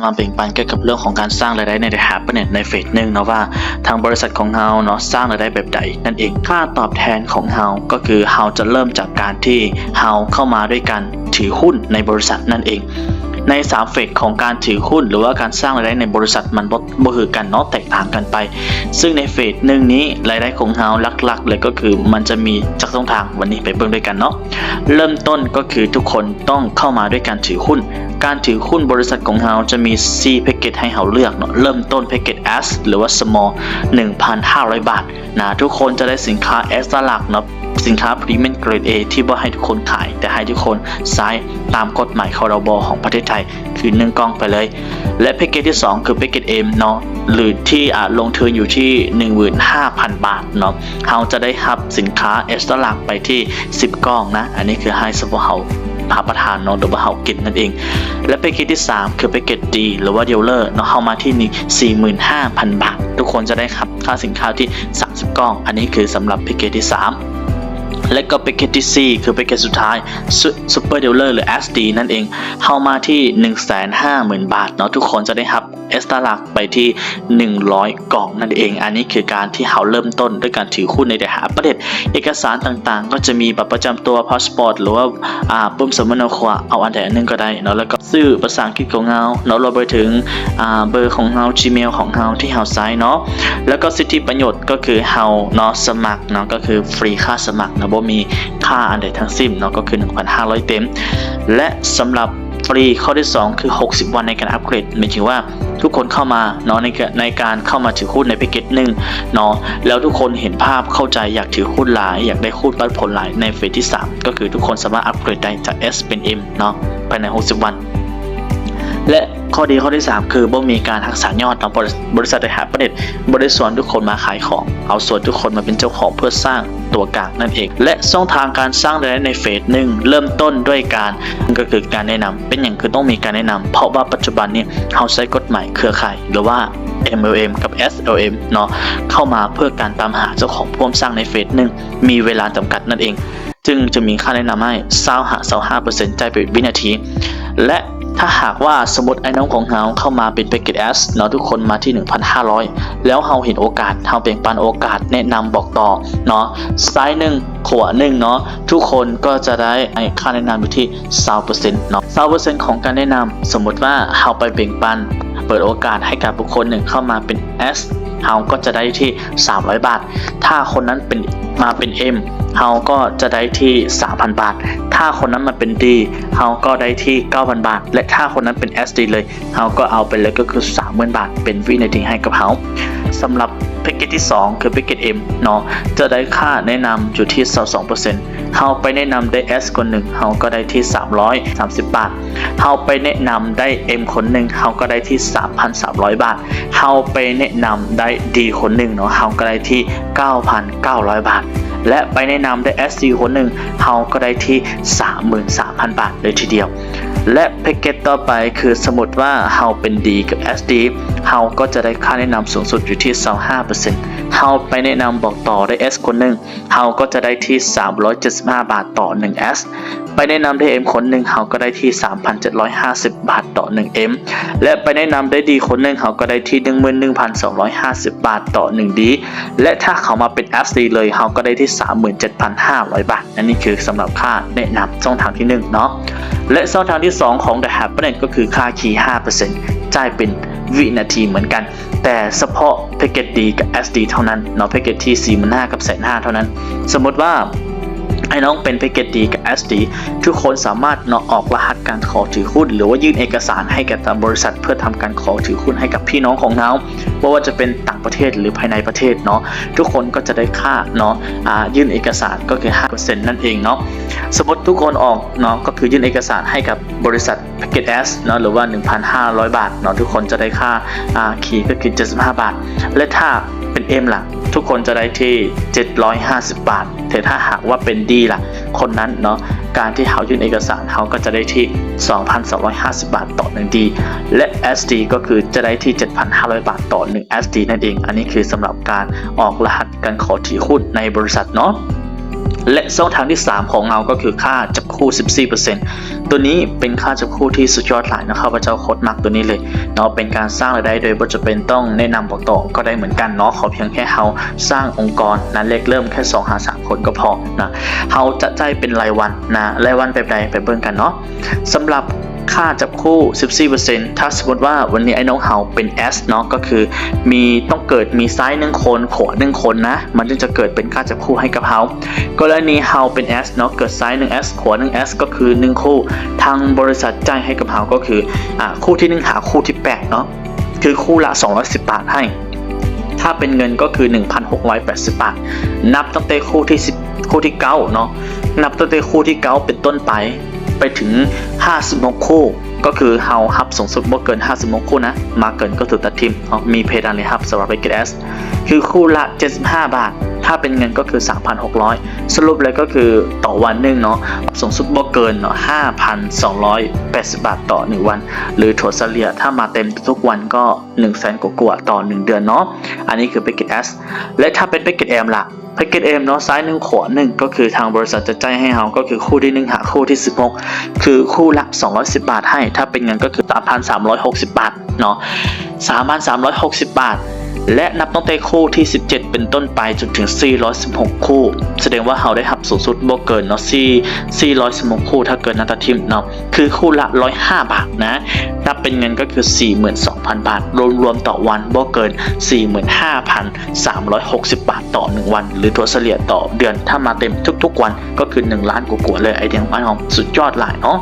ມາແບ່ງປັນກ່ຽວກັບເລື່ອງຂອງການສ້າງລາຍໄດ້ໃນ The Happiness ໃນເຟສໜຶ່ງເນາະ ວ່າທາງບໍລິສັດຂອງເຮົາເນາະ ສ້າງລາຍໄດ້ແບບໃດນັ້ນເອງ. ຄ່າຕອບແທນຂອງເຮົາກໍຄືເຮົາຈະເລີ່ມຈາກການທີ່ເຮົາເຂົ້າມາດ້ວຍການຖືຫຸ້ນໃນບໍລິສັດນັ້ນເອງ. ໃນສາມເຟສຂອງການຖືຫຸ້ນ ຫຼືວ່າການສ້າງລາຍໄດ້ໃນບໍລິສັດ ມັນບໍ່ ບໍ່ຄືກັນເນາະ ແຕກຕ່າງກັນໄປ. ຊຶ່ງໃນເຟສໜຶ່ງນີ້ ລາຍໄດ້ຂອງເຮົາຫຼັກໆເລີຍກໍຄືມັນຈະມີຈັກຊ່ອງທາງ, ວັນນີ້ໄປເບິ່ງດ້ວຍກັນເນາະ. ເລີ່ມຕົ້ນກໍຄືທຸກຄົນຕ້ອງເຂົ້າມາດ້ວຍການຖືຫຸ້ນ. ການຖືຫຸ້ນບໍລິສັດຂອງເຮົາຈະມີສີ່ແພັກເກັດໃຫ້ເຮົາເລືອກເນາະ. ເລີ່ມຕົ້ນແພັກເກັດ S ຫຼືວ່າ Small ໜຶ່ງພັນຫ້າຮ້ອຍບາດນະ. ທຸກຄົນຈະໄດ້ສິນຄ້າ Extra Large ເນາະ, ສິນຄ້າ Premium Grade A ທີ່ບໍ່ໃຫ້ທຸກຄົນຂາຍ ແຕ່ໃຫ້ທຸກຄົນໃຊ້ຕາມກົດໝາຍ ຄ.ລ.ບ. ຂອງປະເທດໄທ ຄືໜຶ່ງກ່ອງໄປເລີຍ. ແລະ ແພັກເກັດທີສອງ ຄືແພັກເກັດ M ເນາະ ຫຼືທີ່ອາດລົງທຶນຢູ່ທີ່ໜຶ່ງໝື່ນຫ້າພັນບາດເນາະ. ເຮົາຈະໄດ້ຮັບສິນຄ້າ Extra Large ໄປທີ່ສິບກ່ອງນະ. ອັນນີ້ຄືໃຫ້ສະເພາະເຮົາຮັບປະທານເນາະ ຫຼືວ່າເຮົາກິນນັ້ນເອງ. ແລະ ແພັກເກັດທີສາມ ຄືແພັກເກັດ D ຫຼືວ່າ Dealer ເນາະ, ເຮົາມາທີ່ນີ້ສີ່ໝື່ນຫ້າພັນບາດ. ທຸກຄົນຈະໄດ້ຮັບຄ່າສິນຄ້າທີ່ສາມສິບກ່ອງ. ອັນນີ້ຄືສຳລັບແພັກເກັດທີສາມ. ແລະກໍແພັກເກັດທີສີ່ ຄືແພັກເກັດສຸດທ້າຍ Su- Super Dealer ຫຼື SD ນັ້ນເອງ, ເຮົາມາທີ່ໜຶ່ງແສນຫ້າໝື່ນບາດເນາະ. ທຸກຄົນຈະໄດ້ຮັບ Extra Large ໄປທີ່ໜຶ່ງຮ້ອຍກ່ອງນັ້ນເອງ. ອັນນີ້ຄືການທີ່ເຮົາເລີ່ມຕົ້ນດ້ວຍການຖືຫຸ້ນໃນ The Happiness. ເອກະສານຕ່າງໆ ກໍຈະມີບັດປະຈຳຕົວ, ພາສປອດ ຫຼືວ່າ ອາ ປຶ້ມສຳມະໂນຄົວ, ເອົາອັນໃດອັນໜຶ່ງກໍໄດ້ເນາະ. ແລ້ວກໍຊື່ພາສາອັງກິດຂອງເຮົາເນາະ, ລວມໄປເຖິງ ອາ ເບີຂອງເຮົາ, Gmail ຂອງເຮົາທີ່ເຮົາໃຊ້ເນາະ. ແລ້ວກໍສິດທິປະໂຫຍດກໍຄືເຮົາເນາະ ສະໝັກເນາະ ກໍຄືຟຣີຄ່າສະໝັກເນາະ, ບໍ່ມີຄ່າອັນໃດທັງສິ້ນເນາະ, ກໍຄືໜຶ່ງພັນຫ້າຮ້ອຍເຕັມ. ແລະສຳລັບຟຣີຂໍ້ທີສອງ ຄືຫົກສິບວັນໃນການອັບເກຣດ, ໝາຍເຖິງວ່າທຸກຄົນເຂົ້າມາເນາະ ໃນ ໃນການເຂົ້າມາຖືຫຸ້ນໃນແພັກເກັດໜຶ່ງເນາະ, ແລ້ວທຸກຄົນເຫັນພາບເຂົ້າໃຈ ຢາກຖືຫຸ້ນຫຼາຍ, ຢາກໄດ້ຫຸ້ນປັນຜົນຫຼາຍໃນເຟສທີສາມ ກໍຄືທຸກຄົນສາມາດອັບເກຣດໄດ້ຈາກ S ເປັນ M ເນາະ ພາຍໃນຫົກສິບວັນ. ແລະຂໍ້ດີຂໍ້ທີສາມ ຄືບໍ່ມີການຫັກສາຍຍອດເນາະ. ບໍລິ ບໍລິສັດ The Happiness ບໍ່ໄດ້ຊວນທຸກຄົນມາຂາຍຂອງ, ເຮົາຊວນທຸກຄົນມາເປັນເຈົ້າຂອງເພື່ອສ້າງຕົວກາງນັ້ນເອງ. ແລະຊ່ອງທາງການສ້າງລາຍໄດ້ໃນເຟສໜຶ່ງ ເລີ່ມຕົ້ນດ້ວຍການ ກໍຄືການແນະນຳ. ເປັນຫຍັງຄືຕ້ອງມີການແນະນຳ? ເພາະວ່າປັດຈຸບັນນີ້ເຮົາໃຊ້ກົດໝາຍເຄືອຂ່າຍ ຫຼືວ່າ MLM ກັບ SLM ເນາະ ເຂົ້າມາເພື່ອການຕາມຫາເຈົ້າຂອງພວມສ້າງໃນເຟສໜຶ່ງ ມີເວລາຈຳກັດນັ້ນເອງ. ຈຶ່ງຈະມີຄ່າແນະນຳໃຫ້ຊາວຫາຊາວຫ້າເປີເຊັນ ຈ່າຍເປັນວິນາທີ. ແລະຖ້າຫາກວ່າສົມມຸດອ້າຍນ້ອງຂອງເຮົາເຂົ້າມາເປັນແພັກເກັດ S ເນາະ, ທຸກຄົນມາທີ່ໜຶ່ງພັນຫ້າຮ້ອຍ ແລ້ວເຮົາເຫັນໂອກາດ, ເຮົາແບ່ງປັນໂອກາດ, ແນະນຳ, ບອກຕໍ່ເນາະ, ຊ້າຍໜຶ່ງ ຂວາໜຶ່ງເນາະ, ທຸກຄົນກໍຈະໄດ້ໃຫ້ຄ່າແນະນຳຢູ່ທີ່ຊາວເປີເຊັນເນາະ. ຊາວເປີເຊັນຂອງການແນະນຳ, ສົມມຸດວ່າເຮົາໄປແບ່ງປັນ, ເປີດໂອກາດໃຫ້ກັບບຸກຄົນໜຶ່ງເຂົ້າມາເປັນ S ເຮົາກໍຈະໄດ້ທີ່ສາມຮ້ອຍບາດ. ຖ້າຄົນນັ້ນເປັນ ມາເປັນ M ເຮົາກໍຈະໄດ້ທີ່ສາມພັນບາດ. ຖ້າຄົນນັ້ນມາເປັນ D ເຮົາກໍໄດ້ທີ່ເກົ້າພັນບາດ ແລະຖ້າຄົນນັ້ນເປັນ SD ເລີຍ ເຮົາກໍເອົາໄປເລີຍ ກໍຄືສາມໝື່ນບາດ ເປັນວິນາທີໃຫ້ກັບເຮົາ. ສຳລັບແພັກເກັດທີສອງ ຄືແພັກເກັດ M ເນາະ ຈະໄດ້ຄ່າແນະນຳຢູ່ທີ່ຊາວສອງເປີເຊັນ. ເຮົາໄປແນະນຳໄດ້ S ຄົນໜຶ່ງ ເຮົາກໍໄດ້ທີ່ສາມຮ້ອຍສາມສິບບາດ. ເຮົາໄປແນະນຳໄດ້ M ຄົນໜຶ່ງ ເຮົາກໍໄດ້ທີ່ສາມພັນສາມຮ້ອຍບາດ. ເຮົາໄປແນະນຳໄດ້ D ຄົນໜຶ່ງເນາະ ເຮົາກໍໄດ້ທີ່ເກົ້າພັນເກົ້າຮ້ອຍບາດ ແລະໄປແນະນຳໄດ້ SD ຄົນໜຶ່ງ ເຮົາກໍໄດ້ທີ່ສາມໝື່ນສາມພັນບາດເລີຍທີດຽວ. ແລະແພັກເກັດຕໍ່ໄປ ຄືສົມມຸດວ່າເຮົາເປັນ D ກັບ SD ເຮົາກໍຈະໄດ້ຄ່າແນະນຳສູງສຸດຢູ່ທີ່ຊາວຫ້າເປີເຊັນ. ເຮົາໄປແນະນຳບອກຕໍ່ໄດ້ S ຄົນໜຶ່ງ ເຮົາກໍຈະໄດ້ທີ່ສາມຮ້ອຍເຈັດສິບຫ້າບາດຕໍ່ໜຶ່ງ S. ໄປແນະນຳໄດ້ M ຄົນໜຶ່ງ ເຮົາກໍໄດ້ທີ່ສາມພັນເຈັດຮ້ອຍຫ້າສິບບາດຕໍ່ໜຶ່ງ M ແລະໄປແນະນຳໄດ້ D ຄົນໜຶ່ງ ເຮົາກໍໄດ້ທີ່ໜຶ່ງໝື່ນໜຶ່ງພັນສອງຮ້ອຍຫ້າສິບບາດຕໍ່ໜຶ່ງ D ແລະຖ້າເຂົາມາເປັນ SD ເລີຍ ເຮົາກໍໄດ້ທີ່ສາມໝື່ນເຈັດພັນຫ້າຮ້ອຍບາດ. ອັນນີ້ຄືສຳລັບຄ່າແນະນຳຊ່ອງທາງທີໜຶ່ງເນາະ. ແລະຊ່ອງທາງທີສອງຂອງ The Happiness ກໍຄືຄ່າຄີຫ້າເປີເຊັນ ຈ່າຍເປັນວິນາທີເໝືອນກັນ. ແຕ່ສະເພາະແພັກເກັດ D ກັບ SD ເທົ່ານັ້ນເນາະ, ແພັກເກັດທີ່ສີ່ໝື່ນຫ້າກັບແສນຫ້າເທົ່ານັ້ນ. ສົມມຸດວ່າອ້າຍນ້ອງເປັນແພັກເກັດ D ກັບ SD ທຸກຄົນສາມາດເນາະ ອອກລະຫັດການຂໍຖືຫຸ້ນ ຫຼືວ່າຍື່ນເອກະສານໃຫ້ແກ່ທາງບໍລິສັດ ເພື່ອທຳການຂໍຖືຫຸ້ນໃຫ້ກັບພີ່ນ້ອງຂອງເຮົາ, ບໍ່ວ່າຈະເປັນຕ່າງປະເທດ ຫຼື ພາຍໃນປະເທດເນາະ, ທຸກຄົນກໍຈະໄດ້ຄ່າເນາະ ອາ ຍື່ນເອກະສານ ກໍຄືຫ້າເປີເຊັນນັ້ນເອງເນາະ. ສົມມຸດທຸກຄົນອອກເນາະ ກໍຄືຍື່ນເອກະສານໃຫ້ກັບບໍລິສັດ ແພັກເກັດ S ເນາະ ຫຼືວ່າໜຶ່ງພັນຫ້າຮ້ອຍບາດເນາະ, ທຸກຄົນຈະໄດ້ຄ່າ ອາ ຄີ ກໍຄືເຈັດສິບຫ້າບາດ ແລະ ຖ້າເປັນ M ລະ ທຸກຄົນຈະໄດ້ທີ່ເຈັດຮ້ອຍຫ້າສິບບາດ. ແຕ່ຖ້າຫາກວ່າເປັນ D ລະ ຄົນນັ້ນເນາະ ການທີ່ເຮົາຍື່ນເອກະສານ ເຮົາກໍຈະໄດ້ທີ່ສອງພັນສອງຮ້ອຍຫ້າສິບບາດຕໍ່ໜຶ່ງ D ແລະ SD ກໍຄືຈະໄດ້ທີ່ເຈັດພັນຫ້າຮ້ອຍບາດຕໍ່ໜຶ່ງ SD ນັ້ນເອງ. ອັນນີ້ຄືສຳລັບການອອກລະຫັດການຂໍຖືຫຸ້ນໃນບໍລິສັດເນາະ. ແລະ ຊ່ອງທາງທີສາມຂອງເຮົາກໍຄືຄ່າຈັບຄູ່ສິບສີ່ເປີເຊັນ. ຕົວນີ້ເປັນຄ່າຈັບຄູ່ທີ່ສຸດຍອດຫຼາຍເນາະ, ຂ້າພະເຈົ້າໂຄດມັກຕົວນີ້ເລີຍເນາະ, ເປັນການສ້າງລາຍໄດ້ໂດຍບໍ່ຈຳເປັນຕ້ອງແນະນຳບອກຕໍ່ກໍໄດ້ເໝືອນກັນເນາະ, ຂໍພຽງແຄ່ເຮົາສ້າງອົງກອນນະ, ເລິກເລີ່ມແຄ່ສອງຫາສາມຄົນກໍພໍນະ. ເຮົາຈະຈ່າຍເປັນລາຍວັນນະ, ລາຍວັນແບບໃດ ໄປເບິ່ງກັນເນາະ. ສຳລັບຄ່າຈັບຄູ່ສິບສີ່ເປີເຊັນ ຖ້າສົມມຸດວ່າວັນນີ້ອ້າຍນ້ອງເຮົາເປັນ S ເນາະ, ກໍຄືມີ ຕ້ອງເກີດມີຊ້າຍໜຶ່ງຄົນ ຂວາໜຶ່ງຄົນນະ, ມັນຈຶ່ງຈະເກີດເປັນຄ່າຈັບຄູ່ໃຫ້ກັບເຮົາ. ກໍລະນີເຮົາເປັນ S ເນາະ, ເກີດຊ້າຍໜຶ່ງ S ຂວາໜຶ່ງ S ກໍຄືໜຶ່ງຄູ່, ທາງບໍລິສັດຈ່າຍໃຫ້ກັບເຮົາກໍຄື ອາ ຄູ່ທີໜຶ່ງຫາຄູ່ທີແປດເນາະ, ຄືຄູ່ລະສອງຮ້ອຍສິບບາດໃຫ້. ຖ້າເປັນເງິນກໍຄືໜຶ່ງພັນຫົກຮ້ອຍແປດສິບບາດ. ນັບຕັ້ງແຕ່ຄູ່ທີສິບ ຄູ່ທີເກົ້າເນາະ, ນັບຕັ້ງແຕ່ຄູ່ທີເກົ້າເປັນຕົ້ນໄປ ໄປເຖິງຫ້າສິບຫົກຄູ່, ກໍຄືເຮົາຮັບສູງສຸດບໍ່ເກີນຫ້າສິບຫົກຄູ່ນະ, ມາເກີນກໍຖືກຕັດຖິ້ມເນາະ. ມີເພດານລາຍຮັບສຳລັບ Package S ຄືຄູ່ລະເຈັດສິບຫ້າບາດ, ຖ້າເປັນເງິນກໍຄືສາມພັນຫົກຮ້ອຍ. ສະຫຼຸບແລ້ວກໍຄືຕໍ່ວັນໜຶ່ງເນາະ, ສູງສຸດບໍ່ເກີນເນາະ ຫ້າພັນສອງຮ້ອຍແປດສິບບາດຕໍ່ໜຶ່ງວັນ, ຫຼື ຖັວສະເລ່ຍຖ້າມາເຕັມທຸກໆວັນກໍໜຶ່ງແສນກວ່າໆຕໍ່ໜຶ່ງເດືອນເນາະ. ອັນນີ້ຄື Package S. ແລະ ຖ້າເປັນ Package M ລະ? Package M ເນາະ, ຊ້າຍໜຶ່ງ ຂວາໜຶ່ງ ກໍຄືທາງບໍລິສັດຈະຈ່າຍໃຫ້ເຮົາ ກໍຄືຄູ່ທີໜຶ່ງຫາຄູ່ທີສິບຫົກ ຄືຄູ່ລະສອງຮ້ອຍສິບບາດໃຫ້, ຖ້າເປັນເງິນກໍຄືສາມພັນສາມຮ້ອຍຫົກສິບບາດເນາະ, ສາມພັນສາມຮ້ອຍຫົກສິບບາດ. ແລະ ນັບຕັ້ງແຕ່ຄູ່ທີສິບເຈັດເປັນຕົ້ນໄປຈົນເຖິງສີ່ຮ້ອຍສິບຫົກຄູ່, ສະແດງວ່າເຮົາໄດ້ຮັບສູງສຸດບໍ່ເກີນເນາະ ສີ່ ສີ່ຮ້ອຍສິບຫົກຄູ່ ຖ້າເກີນນັ້ນຕັດຖິ້ມເນາະ, ຄືຄູ່ລະຮ້ອຍຫ້າບາດນະ, ນັບເປັນເງິນກໍຄືສີ່ໝື່ນສອງພັນບາດ, ລວມໆຕໍ່ວັນບໍ່ເກີນສີ່ໝື່ນຫ້າພັນ ສາມຮ້ອຍຫົກສິບບາດຕໍ່ໜຶ່ງວັນ ຫຼື ຖັວສະເລ່ຍຕໍ່ເດືອນ ຖ້າມາເຕັມທຸກໆວັນກໍຄືໜຶ່ງລ້ານກວ່າໆເລີຍ. ໄອເດຍຂອງອ້າຍນ້ອງສຸດຍອດຫຼາຍເນາະ.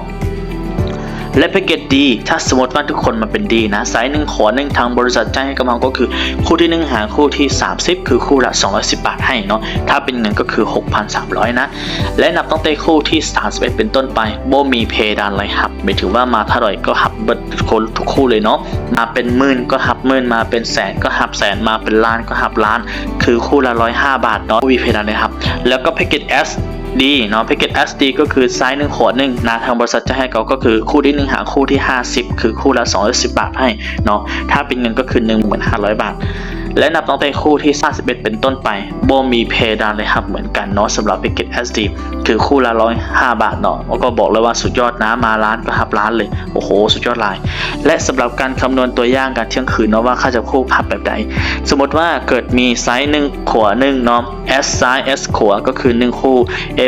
ແລະ Package D ຖ້າສົມມຸດວ່າທຸກຄົນມາເປັນ D ນະ, ຊ້າຍໜຶ່ງ ຂວາໜຶ່ງ ທາງບໍລິສັດຈ່າຍໃຫ້ກັບເຮົາກໍຄືຄູ່ທີໜຶ່ງຫາຄູ່ທີສາມສິບ ຄືຄູ່ລະສອງຮ້ອຍສິບບາດໃຫ້ເນາະ, ຖ້າເປັນເງິນກໍຄືຫົກພັນສາມຮ້ອຍນະ. ແລະ ນັບຕັ້ງແຕ່ຄູ່ທີສາມສິບເອັດເປັນຕົ້ນໄປ ບໍ່ມີເພດານລາຍຮັບ, ໝາຍເຖິງວ່າມາເທົ່າໃດກໍຮັບເບິດທຸກຄູ່ເລີຍເນາະ, ມາເປັນໝື່ນກໍຮັບໝື່ນ, ມາເປັນແສນກໍຮັບແສນ, ມາເປັນລ້ານກໍຮັບລ້ານ, ຄືຄູ່ລະຮ້ອຍຫ້າບາດເນາະ, ບໍ່ມີເພດານລາຍຮັບ. ແລ້ວກໍ Package S D ເນາະ, Package S D ກໍຄືຊ້າຍໜຶ່ງ ຂວາໜຶ່ງນະ, ທາງບໍລິສັດຈະໃຫ້ເຮົາກໍຄືຄູ່ທີໜຶ່ງຫາຄູ່ທີຫ້າສິບ ຄືຄູ່ລະສອງຮ້ອຍສິບບາດໃຫ້ເນາະ, ຖ້າເປັນເງິນກໍຄືໜຶ່ງໝື່ນຫ້າຮ້ອຍບາດ. ແລະ ນັບຕັ້ງແຕ່ຄູ່ທີສາມສິບເອັດເປັນຕົ້ນໄປ ບໍ່ມີເພດານລາຍຮັບເໝືອນກັນເນາະ, ສຳລັບ Package S D ຄືຄູ່ລະຮ້ອຍຫ້າບາດເນາະ, ກໍບອກເລີຍວ່າສຸດຍອດນະ, ມາລ້ານກໍຮັບລ້ານເລີຍ, ໂອ້ໂຫ ສຸດຍອດຫຼາຍ. ແລະ ສຳລັບການຄຳນວນຕົວຢ່າງການທ່ຽງຄືນເນາະ ວ່າຄ່າຈັບຄູ່ຮັບແບບໃດ, ສົມມຸດວ່າເກີດມີຊ້າຍໜຶ່ງ ຂວາໜຶ່ງເນາະ, S ຊ້າຍ S ຂວາກໍຄືໜຶ່ງຄູ່,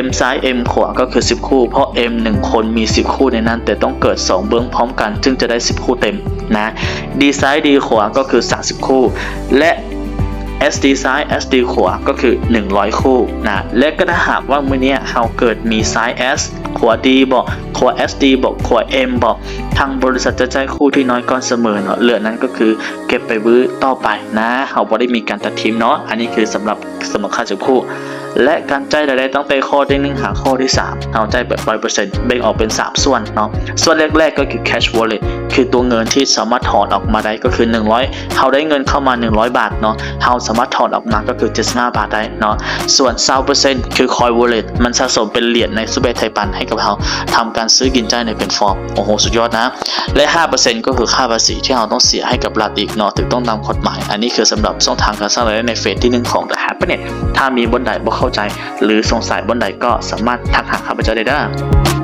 M ຊ້າຍ M ຂວາກໍຄືສິບຄູ່, ເພາະ M ໜຶ່ງຄົນມີສິບຄູ່ໃນນັ້ນ, ແຕ່ຕ້ອງເກີດສອງເບື້ອງພ້ອມກັນຈຶ່ງຈະໄດ້ສິບຄູ່ເຕັມນະ, D ຊ້າຍ D ຂວາກໍຄືສາມສິບຄູ່ ແລະ S D ຊ້າຍ S D ຂວາກໍຄືໜຶ່ງຮ້ອຍຄູ່ນະ. ແລະ ກໍຖ້າຫາກວ່າມື້ນີ້ເຮົາເກີດມີຊ້າຍ S ຂວາ D ບໍ ຂວາ S D ບໍ ຂວາ M ບໍ, ທາງບໍລິສັດຈະຈ່າຍຄູ່ທີ່ນ້ອຍກ່ອນສະເໝີເນາະ, ເຫຼືອນັ້ນກໍຄືເກັບໄປວື້ຕໍ່ໄປນະ, ເຮົາບໍ່ໄດ້ມີການຕັດຖິ້ມເນາະ. ອັນນີ້ຄືສຳລັບ ສຳລັບຄ່າຈັບຄູ່ ແລະ ການຈ່າຍລາຍໄດ້ຕັ້ງແຕ່ຂໍ້ທີໜຶ່ງຫາຂໍ້ທີສາມ ເຮົາຈ່າຍແບບຮ້ອຍເປີເຊັນ ແບ່ງອອກເປັນສາມສ່ວນເນາະ. ສ່ວນແລກໆ ກໍຄື Cash Wallet ຄືຕົວເງິນທີ່ສາມາດຖອນອອກມາໄດ້ ກໍຄືໜຶ່ງຮ້ອຍ ເຮົາໄດ້ເງິນເຂົ້າມາໜຶ່ງຮ້ອຍບາດເນາະ, ເຮົາສາມາດຖອນອອກມາກໍຄືເຈັດສິບຫ້າບາດໄດ້ເນາະ. ສ່ວນຊາວເປີເຊັນ ຄື Coin Wallet ມັນສະສົມເປັນຫຼຽນໃນ Super Thai Fund ໃຫ້ກັບເຮົາທຳການຊື້ກິນຈ່າຍໃນແພລດຟອມ. ໂອ້ໂຫ ສຸດຍອດນະ. ແລະ ຫ້າເປີເຊັນ ກໍຄືຄ່າພາສີທີ່ເຮົາຕ້ອງເສຍໃຫ້ກັບລັດອີກເນາະ, ຖືກຕ້ອງຕາມກົດໝາຍ. ອັນນີ້ຄືສຳລັບຊ່ອງທາງການສ້າງລາຍໄດ້ໃນເຟສທີໜຶ່ງຂອງ The Happiness. ຖ້າມີບ່ອນໃດບໍ່ເຂົ້າໃຈ ຫຼື ສົງໄສບ່ອນໃດ ກໍສາມາດທັກຫາຂ້າພະເຈົ້າໄດ້ເດີ້.